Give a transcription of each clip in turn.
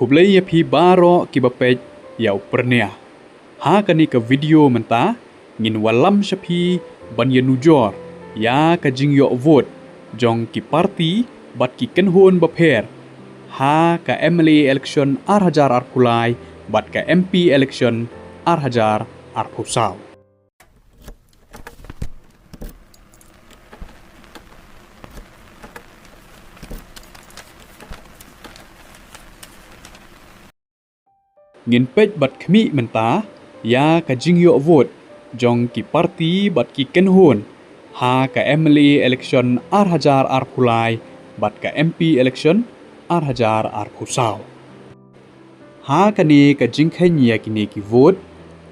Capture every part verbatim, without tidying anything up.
Khublei ïa phi baroh kiba peit ïa u Pyrnia. Ha kane ka video mynta, ngin wallam sha phi ban ïanujor ïa ka jingïoh vote jong ki parti bad ki kynhun bapher ha ka M L A election ar hajar arphew lai bad ka M P election ar hajar arphew saw. Ngin peit bad khmih mynta ïa ka jingïoh vote jong ki parti bad ki kynhun ha ka M L A election ar hajar arphew lai bad ka M P election ar hajar arphew saw. Ha kane ka jingkheiñ ïa kine ki vote,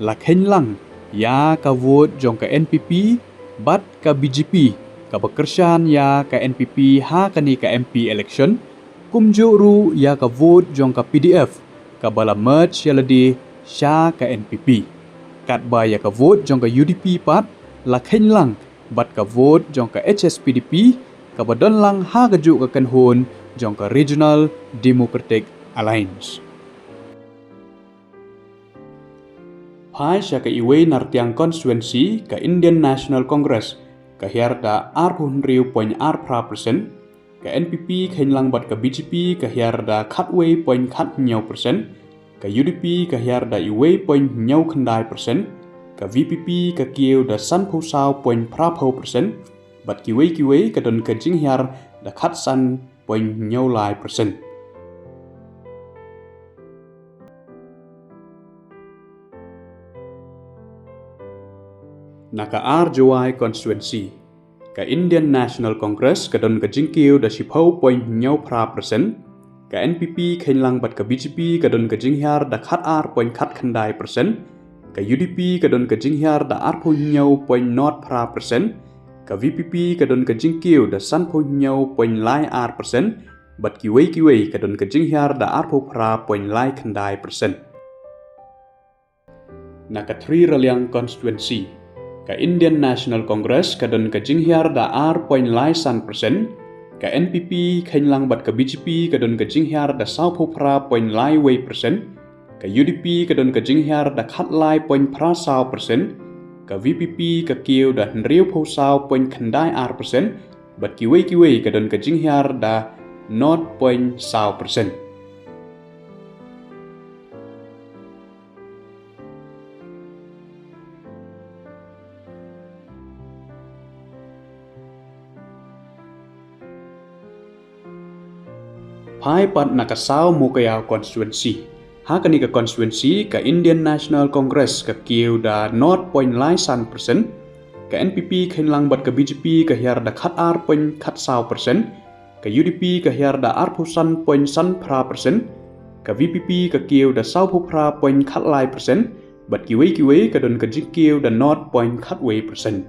la kheiñ lang ïa ka vote jong ka N P P bad ka B J P, kaba kyrshan ïa ka N P P ha kane ka M P election, kumjuh ruh ïa ka vote jong ka P D F, kaba la merge ïa lade sha ka N P P. Katba ïa ka vote jong ka U D P pat, la kheiñ lang bad ka vote jong ka H S P D P, kaba don lang ha kajuh ka kynhun jong ka Regional Democratic Alliance. Phai sha ka Iwei Nartiang constituency, ka Indian National Congress ka hiar da arphew hynriew point ar phra percent, ka N P P kheiñ lang bad ka B J P ka hiar da khatwei point khathynñiew percent, ka U D P ka hiar da iwei point hynñiew khyndai percent, ka V P P ka kiew da sanphew saw point phraphew percent, bad kiwei kiwei ka don ka jinghiar da khatsan point hynñiew lai percent. Na ka Ar Jowai constituency, ka Indian National Congress ka don ka jingkiew da shiphew point hynñiew phra percent, ka N P P kheiñ lang bad ka B J P ka don ka jinghiar da khatar point khatkhyndai percent, ka U D P ka don ka jinghiar da arphew hynñiew point nod phra percent, ka V P P ka don ka jingkiew da sanphew hynñiew point lai ar percent, bad kiwei kiwei ka don ka jinghiar da arphew phra point lai khyndai percent. Na ka Tri Raliang constituency, ka Indian National Congress ka don ka jinghiar da ar point lai san percent, ka N P P kheiñ lang bad ka B J P ka don ka jinghiar da sawphew phra point lai wei percent, ka U D P ka don ka jinghiar da khatlai point phra saw percent, ka V P P ka kiew da hynriewphew saw point khyndai ar percent, bad kiwei kiwei ka don ka jinghiar da nod point saw percent. Phai pat na ka Saw Mowkaiaw constituency. Ha kane ka constituency, ka Indian National Congress ka kiew da nod point lai san percent, ka N P P kheiñ lang bad ka B J P ka hiar da khatar point khatsaw percent, ka U D P ka hiar da arphew san point san phra percent, ka V P P ka kiew da sawphew phra point khatlai percent, bad kiwei kiwei ka don ka jingkiew da nod point khatwei percent.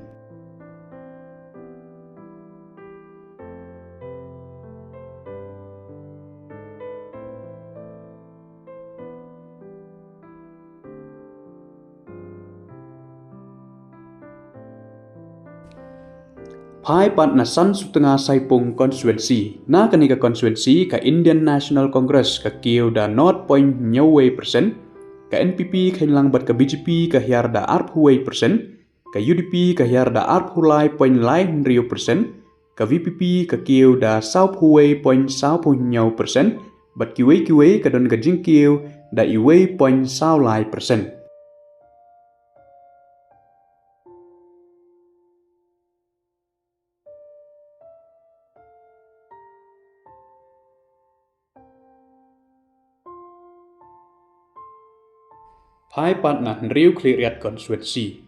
Phai pat na San Sutnga Saipung constituency. Na kane ka constituency ka Indian National Congress ka kiew da nod point hynñiewwei percent, ka N P P kheiñ lang bad ka B J P ka hiar da arphewwei percent, ka U D P ka hiar da arphew lai point lai hynriew percent, ka V P P ka kiew da sawphew wei point sawphew hynñiew percent, bad kiwei kiwei ka don ka jingkiew da iwei point saw lai percent. Phai pat na Hynriew Khliehriat constituency.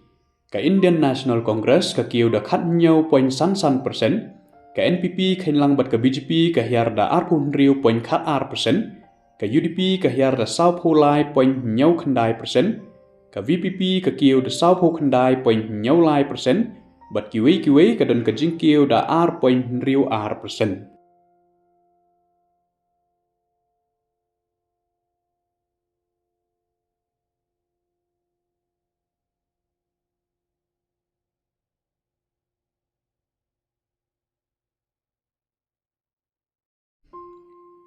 Ka Indian National Congress ka kiew da khathynñiew point san san percent, ka N P P kheiñ lang bad ka B J P ka hiar da arphew hynriew point khatar percent, ka U D P ka hiar da sawphew lai point hynñiew khyndai percent, ka V P P ka kiew da sawphew khyndai point hynñiew lai percent, bad kiwei kiwei ka don ka jingkiew da ar point hynriew ar percent.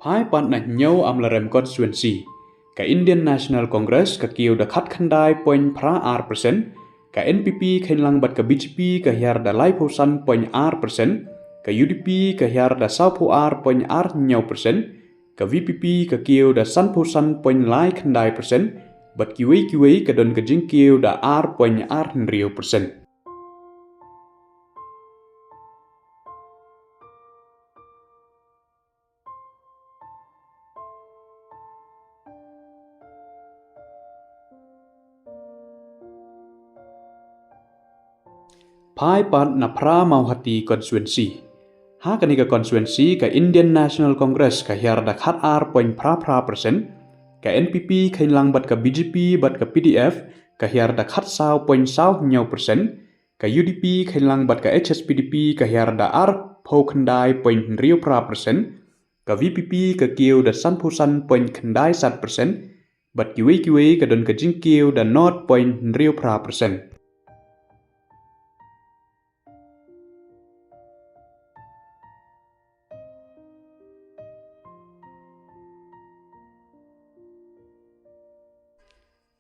Phai pat na Hynñiewamlarem constituency, ka Indian National Congress ka kiew da khatkhyndai point phra ar percent, ka N P P kheiñ lang bad ka B J P ka hiar da laiphew san point ar percent, ka U D P ka hiar da sawphew ar point ar hynñiew percent, ka V P P ka kiew da sanphew san point lai khyndai percent, bad kiwei kiwei ka don ka jingkiew da ar point ar hynriew percent. Phai pat na Phra Mawhati constituency. Ha kane ka constituency ka Indian National Congress ka hiar da khatar point phra phra percent, ka N P P kheiñ lang bad ka B J P bad ka P D F ka hiar da khatsaw point saw hynñiew percent, ka U D P kheiñ lang bad ka H S P D P ka hiar da arphew khyndai point hynriew phra percent, ka V P P ka kiew da sanphew san point khyndai saw percent, bad kiwei kiwei ka don ka jingkiew da nought point hynriew phra percent.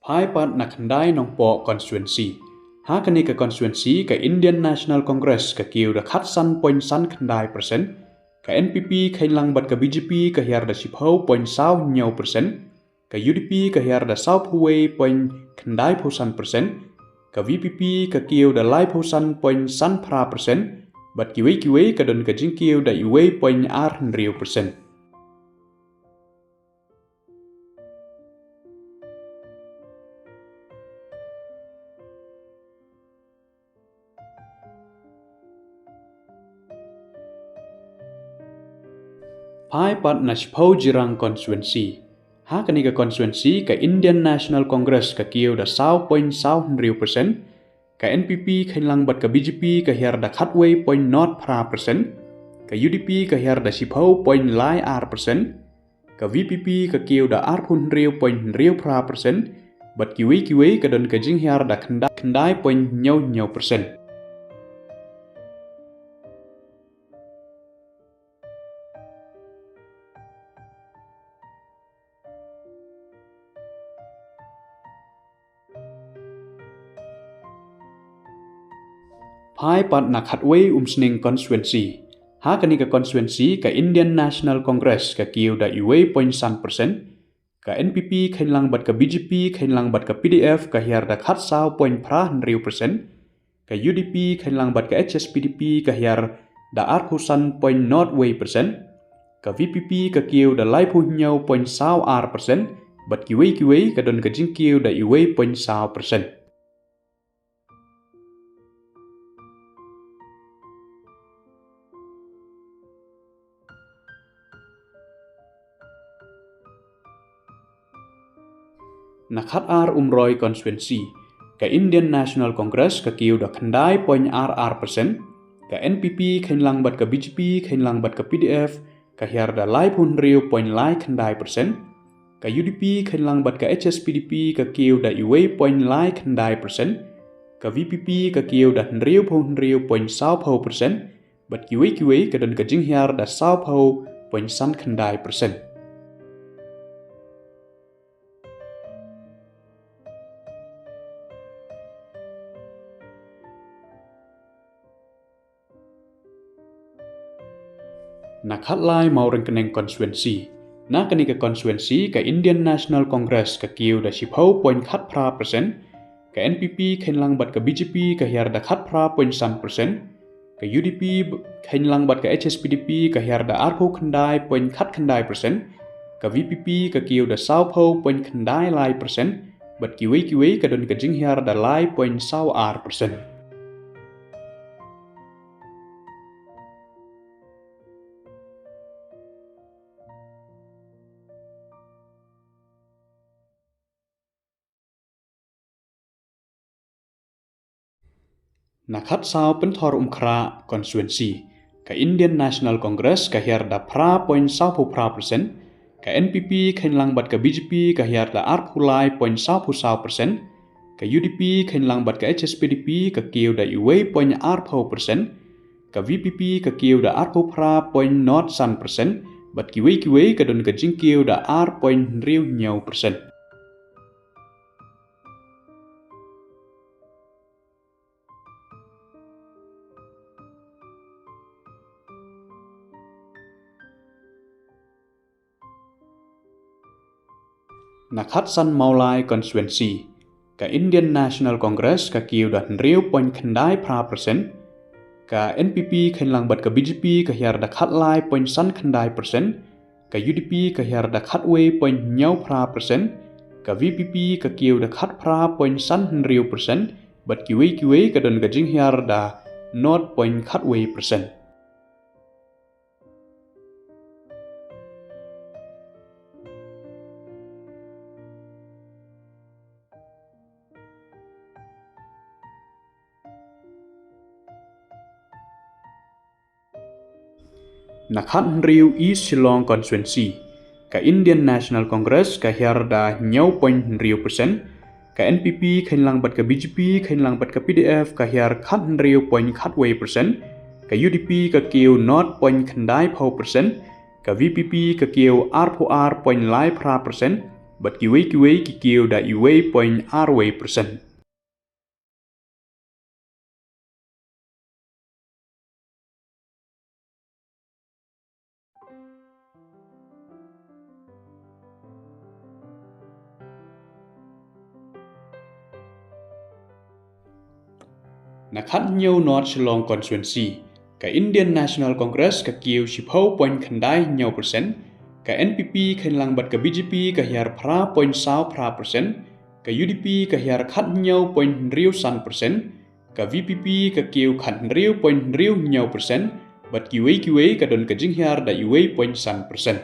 Phai pat na Khyndai Nongpoh constituency. Ha kane ka constituency ka Indian National Congress ka kiew da khatsan point san khyndai percent, ka N P P kheiñ lang bad ka B J P ka hiar da shiphew point saw hynñiew percent, ka U D P ka hiar da sawphew wei point khyndai phew san percent, ka V P P ka kiew da laiphew san point san phra percent, bad kiwei kiwei ka don ka jingkiew da iwei point ar hynriew percent. Phai pat na Shiphew Jirang constituency. Ha kane ka constituency ka Indian National Congress ka kiew da saw point saw hynriew percent, ka N P P kheiñ lang bad ka B J P ka hiar da khatwei point nought phra percent, ka U D P ka hiar da shiphew point lai ar percent, ka V P P ka kiew da arphew hynriew point hynriew phra percent, bad kiwei kiwei ka don ka jinghiar da khyndai, khyndai point hynñiew hynñiew percent. Phai pat na Khatwei Umsning constituency. Ha kane ka constituency ka Indian National Congress ka kiew da iwei point san percent, ka N P P kheiñ lang bad ka B J P kheiñ lang bad ka P D F ka hiar da khatsaw point phra hynriew percent, ka U D P kheiñ lang bad ka H S P D P ka hiar da arphew san point nought wei percent, ka V P P ka kiew da laiphew hynñiew point saw ar percent, bad kiwei kiwei ka don ka jingkiew da iwei point saw percent. Na Khatar Umroi constituency, ka Indian National Congress ka kiew da khyndai point ar ar percent, ka N P P kheiñ lang bad ka B J P kheiñ lang bad ka P D F ka hiar da laiphew hynriew point lai khyndai percent, ka U D P kheiñ lang bad ka H S P D P ka kiew da iwei point lai khyndai percent, ka V P P ka kiew da hynriewphew hynriew point sawphew percent, bad kiwei kiwei ka don ka jinghiar da sawphew point san khyndai percent. Na Khatlai Mawryngkneng constituency. Na kane ka constituency ka Indian National Congress ka kiew da shiphew point khatphra percent, ka N P P kheiñ lang bad ka B J P ka hiar da khatphra point san percent, ka U D P kheiñ lang bad ka H S P D P ka hiar da arphew khyndai point khatkhyndai percent, ka V P P ka kiew da sawphew point khyndai lai percent, bad kiwei kiwei ka don ka jinghiar da lai point saw ar percent. Na Khatsaw Pynthor Umkhrah constituency, ka Indian National Congress ka hiar da phra point sawphew phra percent, ka N P P kheiñ lang bad ka B J P ka hiar da arphew lai point sawphew saw percent, ka U D P kheiñ lang bad ka H S P D P ka kiew da iwei point arphew percent, ka V P P ka kiew da arphew phra point nought san percent, Bad kiwei kiwei ka don ka jingkiew da ar point hynriew hynñiew percent. Na Khatsan Mawlai constituency, ka Indian National Congress ka kiew da hynriew point khyndai phra percent, ka N P P kheiñ lang bad ka B J P ka hiar da khatlai point san khyndai percent, ka U D P ka hiar da khatwei point hynñiew phra percent, ka V P P ka kiew da khatphra point san hynriew percent, bad kiwei kiwei ka don ka jinghiar da nought point khatwei percent. Na Khathynriew East Shillong constituency, ka Indian National Congress ka hiar da hynñiew point hynriew percent, ka N P P kheiñ lang bad ka B J P kheiñ lang bad ka P D F ka hiar khathynriew point khatwei percent, ka U D P ka kiew nought point khyndai phew percent, ka V P P ka kiew arphew ar point lai phra percent, bad kiwei kiwei ki kiew da uwei point arwei percent. Na Khathynñiew North Shillong constituency, ka Indian National Congress ka kiew shiphew point khyndai hynñiew percent, ka N P P kheiñ lang bad ka B J P ka hiar phra point saw phra percent, ka U D P ka hiar khathynñiew point hynriew san percent, ka V P P ka kiew khathynriew point hynriew hynñiew percent, bad kiwei kiwei ka don ka jinghiar da uwei point san percent.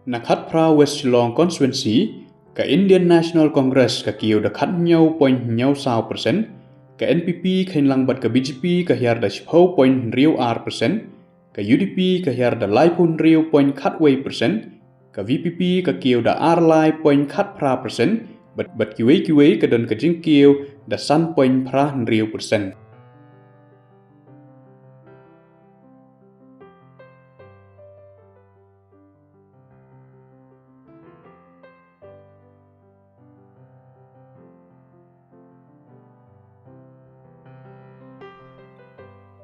Na Khatphra West Shillong constituency, ka Indian National Congress ka kiew da khathynñiew point hynñiew saw percent, ka N P P kheiñ lang bad ka B J P ka hiar da shiphew point hynriew ar percent, ka U D P ka hiar da laiphew hynriew point khatwei percent, ka V P P ka kiew da arlai point khatphra percent, bad, bad kiwei kiwei ka don ka jingkiew da san point phra hynriew percent.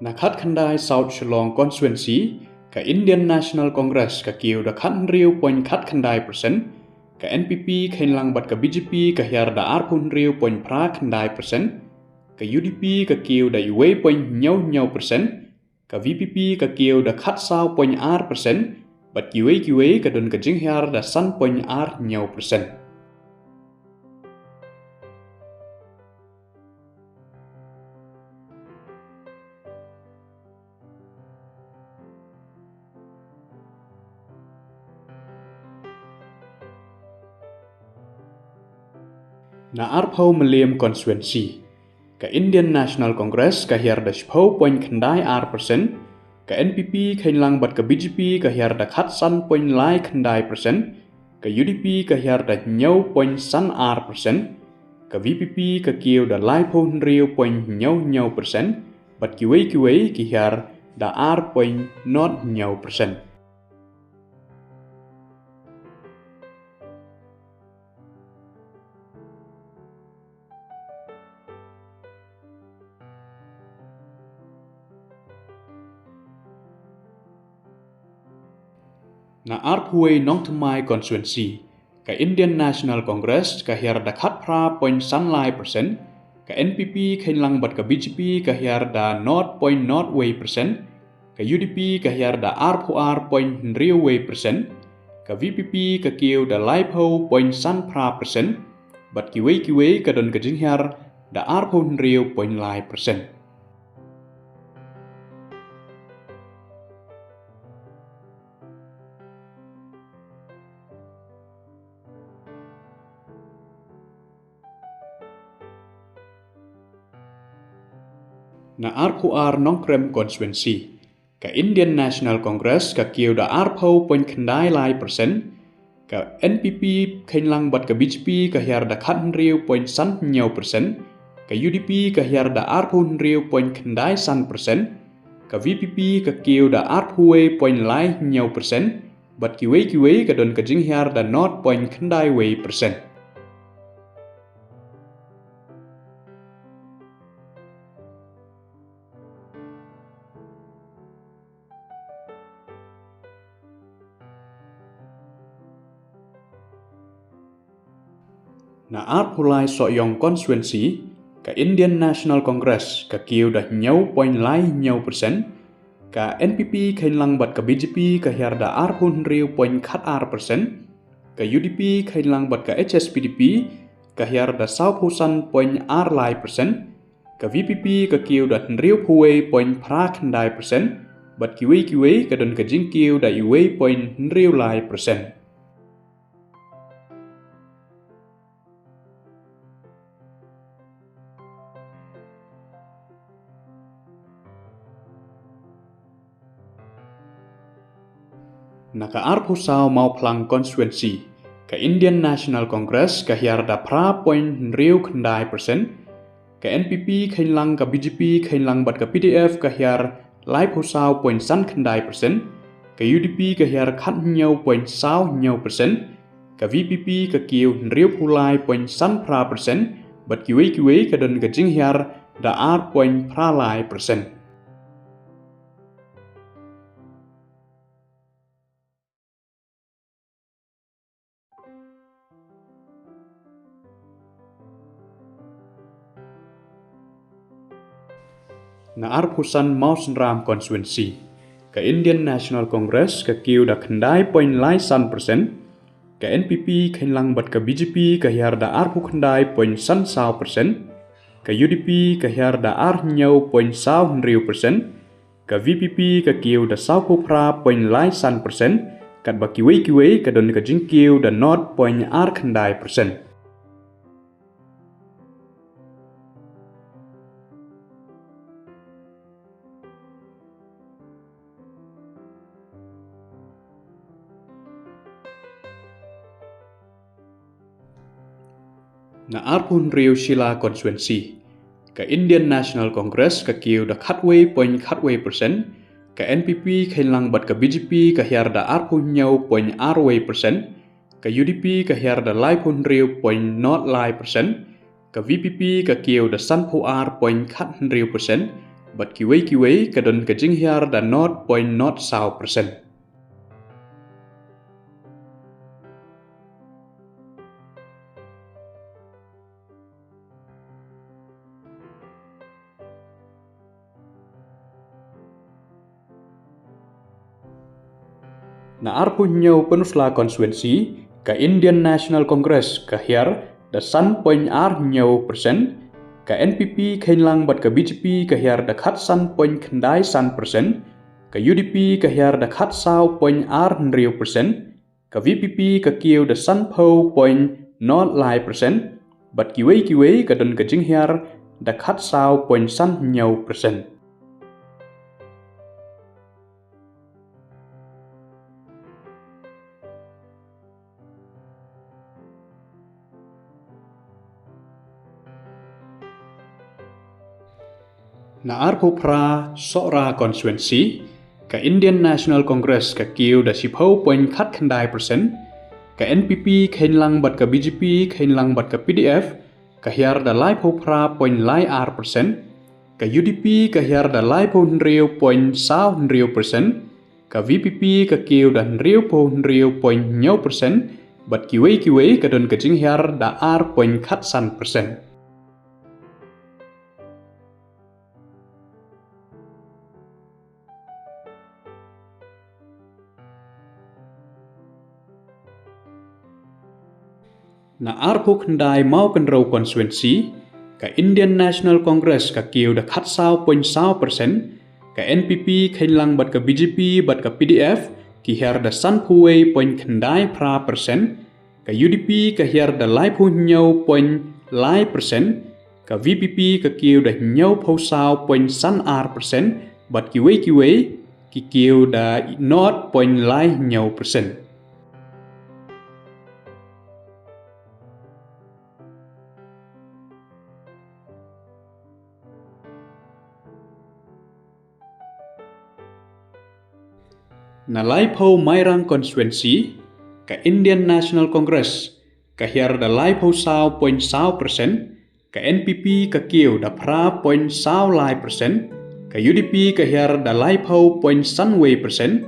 Na Khatkhyndai South Shillong constituency, ka Indian National Congress ka kiew da khathynriew point khatkhyndai percent, ka N P P kheiñ lang bad ka B J P ka hiar da arphew hynriew point phra khyndai percent, ka U D P ka kiew da uwei point hynñiew hynñiew percent, ka V P P ka kiew da khatsaw point ar percent, bad kiwei kiwei ka don ka jinghiar da san point ar hynñiew percent. Na Arphew Mylliem constituency, ka Indian National Congress ka hiar da shiphew point khyndai ar percent, ka N P P kheiñ lang bad ka B J P ka hiar da khatsan point lai khyndai percent, ka U D P ka hiar da hynñiew point san ar percent, ka V P P ka kiew da laiphew hynriew point hynñiew hynñiew percent, bad kiwei kiwei ki hiar da ar point nought hynñiew percent. Na Arphew Wei Nongthymmai constituency, ka Indian National Congress ka hiar da khatphra point san lai percent, ka N P P kheiñ lang bad ka B J P ka hiar da nought point nought wei percent, ka U D P ka hiar da arphew ar point hynriew wei percent, ka V P P ka kiew da laiphew point san phra percent, bad kiwei kiwei ka don ka jinghiar da arphew hynriew point lai percent. Na Arphew Ar Nongkrem constituency, Ka Indian National Congress ka kiew da arphew point khyndai lai percent, ka N P P kheiñ lang bad ka B J P ka hiar da khathynriew point san hynñiew percent, ka U D P ka hiar da arphew hynriew point khyndai san percent, ka V P P ka kiew da arphew wei point lai hynñiew percent, bad kiwei kiwei ka don ka jinghiar da nought point khyndai wei percent. Na arphew lai Sohiong constituency, ka Indian National Congress ka kiew da hynñiew point lai hynñiew percent, ka N P P kheiñ lang bad ka B J P ka hiar da arphew hynriew point khat ar percent, ka U D P kheiñ lang bad ka H S P D P ka hiar da sawphew san point ar lai percent, ka V P P ka kiew da hynriewphew wei point phra khyndai percent, bad kiwei kiwei ka don ka jingkiew da iwei point hynriew lai percent. Na ka arphew saw Mawphlang constituency, ka Indian National Congress ka hiar da phra point hynriew khyndai percent, ka N P P kheiñ lang, ka B J P kheiñ lang bad ka P D F ka hiar laiphew saw point san khyndai percent, ka U D P ka hiar khathynñiew point saw hynñiew percent, ka V P P ka kiew hynriewphew lai point san phra percent, bad kiwei kiwei ka don ka jinghiar da ar point phra lai percent. Na arphew san Mawsynram constituency, ka Indian National Congress ka kiew da khyndai point lai san percent, ka N P P kheiñ lang bad ka B J P ka hiar da arphew khyndai point san saw percent, ka U D P ka hiar da arhynñiew point saw hynriew percent, ka V P P ka kiew da sawphew phra point lai san percent, katba kiwei kiwei ka don ka jingkiew da nought point ar khyndai percent. Na arphew hynriew Shilla constituency, ka Indian National Congress ka kiew da khatwei point khatwei percent, ka N P P kheiñ lang bad ka B J P ka hiar da arphew hynñiew point arwei percent, ka U D P ka hiar da laiphew hynriew point nought lai percent, ka V P P ka kiew da sanphew ar point khathynriew percent, bad kiwei kiwei ka don ka jinghiar da nought point nought saw percent. Na arphew hynñiew Pynursla constituency, ka Indian National Congress ka hiar da san point ar hynñiew percent, ka N P P kheiñ lang bad ka B J P ka hiar da khatsan point khyndai san percent, ka U D P ka hiar da khatsaw point ar hynriew percent, ka V P P ka kiew da sanphew point nought lai percent, bad kiwei kiwei ka don ka jinghiar da khatsaw point san hynñiew percent. Na arphew phra Sohra constituency, ka Indian National Congress ka kiew da shiphew point khatkhyndai percent, ka N P P kheiñ lang bad ka B J P kheiñ lang bad ka P D F ka hiar da laiphew phra point lai ar percent, ka U D P ka hiar da laiphew hynriew point saw hynriew percent, ka V P P ka kiew da hynriewphew hynriew point hynñiew percent, bad kiwei kiwei ka don ka jinghiar da ar point khatsan percent. Na arphew khyndai Mawkynrew constituency, ka Indian National Congress ka kiew da khatsaw point saw percent, ka N P P kheiñ lang bad ka B J P bad ka P D F ki hiar da sanphew wei point khyndai phra percent, ka U D P ka hiar da laiphew hynñiew point lai percent, ka V P P ka kiew da hynñiewphew saw point san ar percent, bad kiwei kiwei Ki kiew da nought point lai hynñiew percent. Na laiphew Mairang constituency, ka Indian National Congress ka hiar da laiphew saw point saw percent, ka N P P ka kiew da phra point saw lai percent, ka U D P ka hiar da laiphew point san wei percent,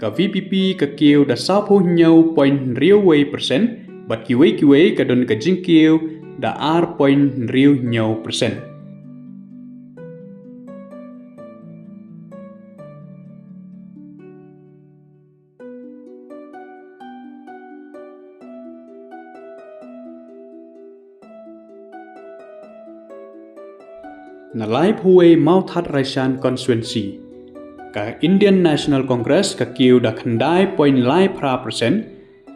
ka V P P ka kiew da sawphew hynñiew point hynriew wei percent, bad kiwei kiwei ka don ka jingkiew da ar point hynriew hynñiew percent. Na laiphew wei Mawthadraishan constituency, ka Indian National Congress ka kiew da khyndai point lai phra percent,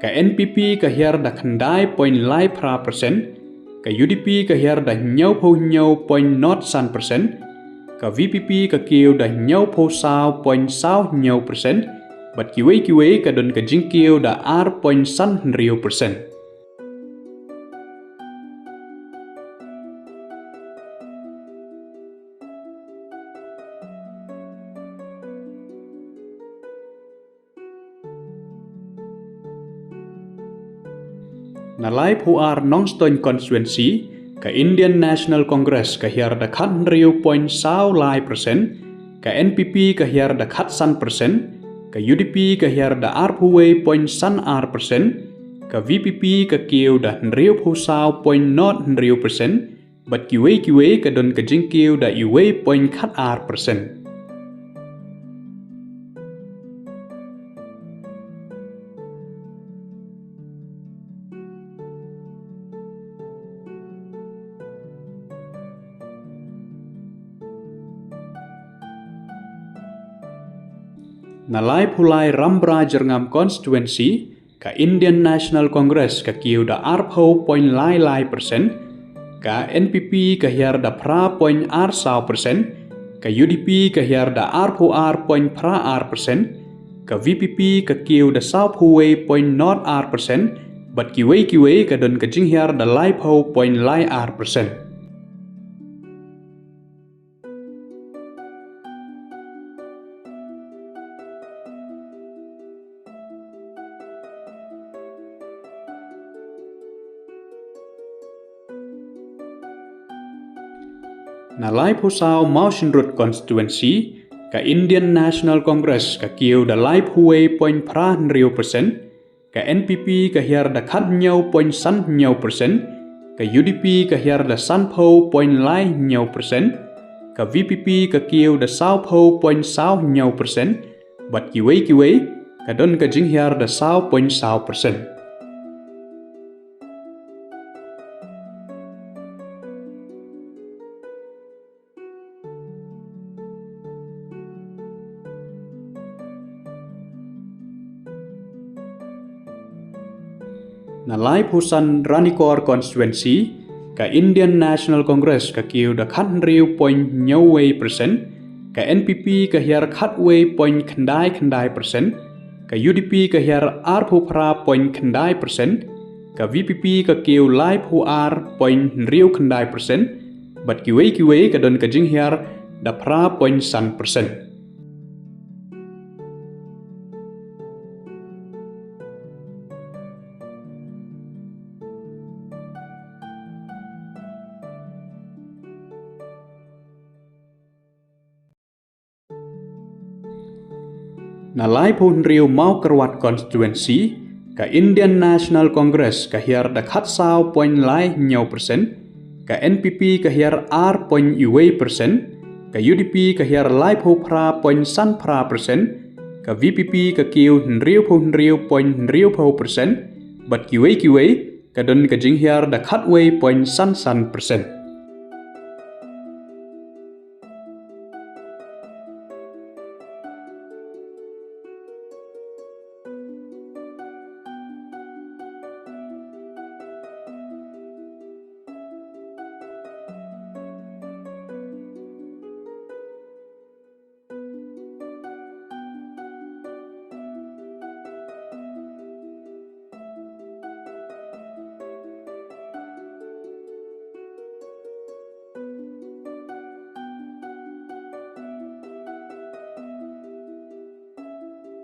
ka N P P ka hiar da khyndai point lai phra percent, ka U D P ka hiar da hynñiewphew hynñiew point nought san percent, ka V P P ka kiew da hynñiewphew saw point saw hynñiew percent, bad kiwei kiwei ka don ka jingkiew da ar point san hynriew percent. Na laiphew ar Nongstoiñ constituency, ka Indian National Congress ka hiar da khathynriew point saw lai percent, ka N P P ka hiar da khatsan percent, ka U D P ka hiar da arphew wei point san ar percent, ka V P P ka kiew da hynriewphew saw point nought hynriew percent, bad kiwei kiwei ka don ka jingkiew da uwei point khat ar percent. Na laiphew lai Rambra Jyrngam constituency, ka Indian National Congress ka kiew da arphew point lai lai percent, ka N P P ka hiar da phra point ar saw percent, ka U D P ka hiar da arphew ar point phra ar percent, ka V P P ka kiew da sawphew wei point nought ar percent, bad kiwei kiwei ka don ka jinghiar da laiphew point lai ar percent. Na laiphew saw Mawshynrut constituency, ka Indian National Congress ka kiew da laiphew wei point phra hynriew percent, ka N P P ka hiar da khathynñiew point san hynñiew percent, ka U D P ka hiar da sanphew point lai hynñiew percent, ka V P P ka kiew da sawphew point saw hynñiew percent, bad kiwei kiwei ka don ka jinghiar da saw point saw percent. Na laiphew san Ranikor constituency, ka Indian National Congress ka kiew da khathynriew point hynñiew wei percent, ka N P P ka hiar khatwei point khyndai khyndai percent, ka U D P ka hiar arphew phra point khyndai percent, ka V P P ka kiew laiphew ar point hynriew khyndai percent, bad kiwei kiwei ka don ka jinghiar da phra point san percent. Na laiphew hynriew Mawkyrwat constituency, ka Indian National Congress ka hiar da khatsaw point lai hynñiew percent, ka N P P ka hiar ar point uwei percent, ka U D P ka hiar laiphew phra point san phra percent, ka V P P ka kiew hynriewphew hynriew point hynriewphew percent, bad kiwei kiwei ka don ka jinghiar da khatwei point san san percent.